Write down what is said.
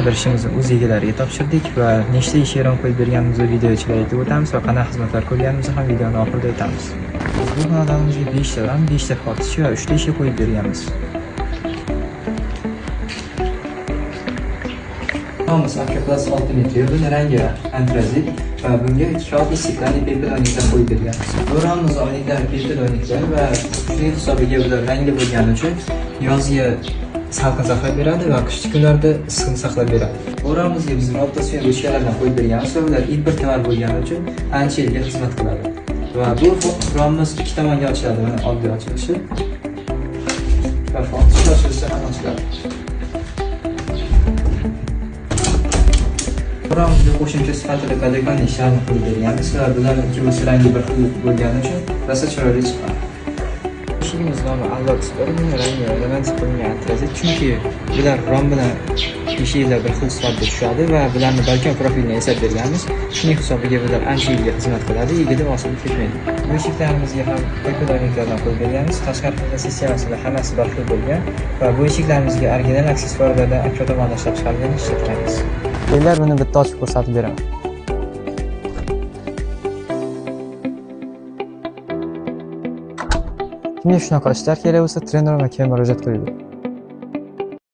Ishimizni o'z egalariga topshirdik va nechta eshik rom qo'yib berganimizni video ichida aytib o'tamiz va qanday xizmatlar ko'rganimizni ham videoni oxirida aytamiz. Biz bu xonadonimizga 5 ta rom, 5 ta fortichka va 3 ta eshik qo'yib berganmiz. Romimiz Arkaplast 6 metr, buni rangi antrazit va bunga 2 olti steklanli pepel oyniklar qo'yib berganmiz. Bu romimiz oynaklari pepel oyniklar va shuning hisobiga bular rangli bo'lgani uchun yozgi salqin saqlab beradi va qishki kunlarda issiqni saqlab beradi. Bu romimizga biz robot ruchkalardan qo'yib berganmiz va ular import tovar bo'lgani uchun ancha yilga xizmat qiladi. Va bu romimiz ikki tomonga ochiladi, mana oddiy ochilishi va fortichka ochilishi ham ochiladi. Romimizga qo'shimcha sifatida podokonni ishlarni qo'yib berganmiz va bularning ikkovsi rangi bir xil bo'lgani uchun rosa chiroyli chiqadi. Eshigimiz nomi Allox bir, buni rangi romantik qilingan antrazit, chunki bular rom bilan eshiklar bir xil sifatda tushadi va bularni balkon profilini yasab berganmiz. Shuning hisobiga bular ancha yilga xizmat qiladi, egida osilib ketmaydi. Bu eshiklarimizga ham pepel oynaklarini qo'yib berganmiz. Tashqari xizmat sistemasida hammasi bir xil bo'lgan va bu eshiklarimizga original aksessuarlardan akfa tomonidan ishlab chiqarilgan ishlatganmiz. Beylar, buni bitta ochib ko'rsatib beraman. Kimga shunaqa ishlar kerak bo'lsa, Trend Rom aka murojaat qilinglar.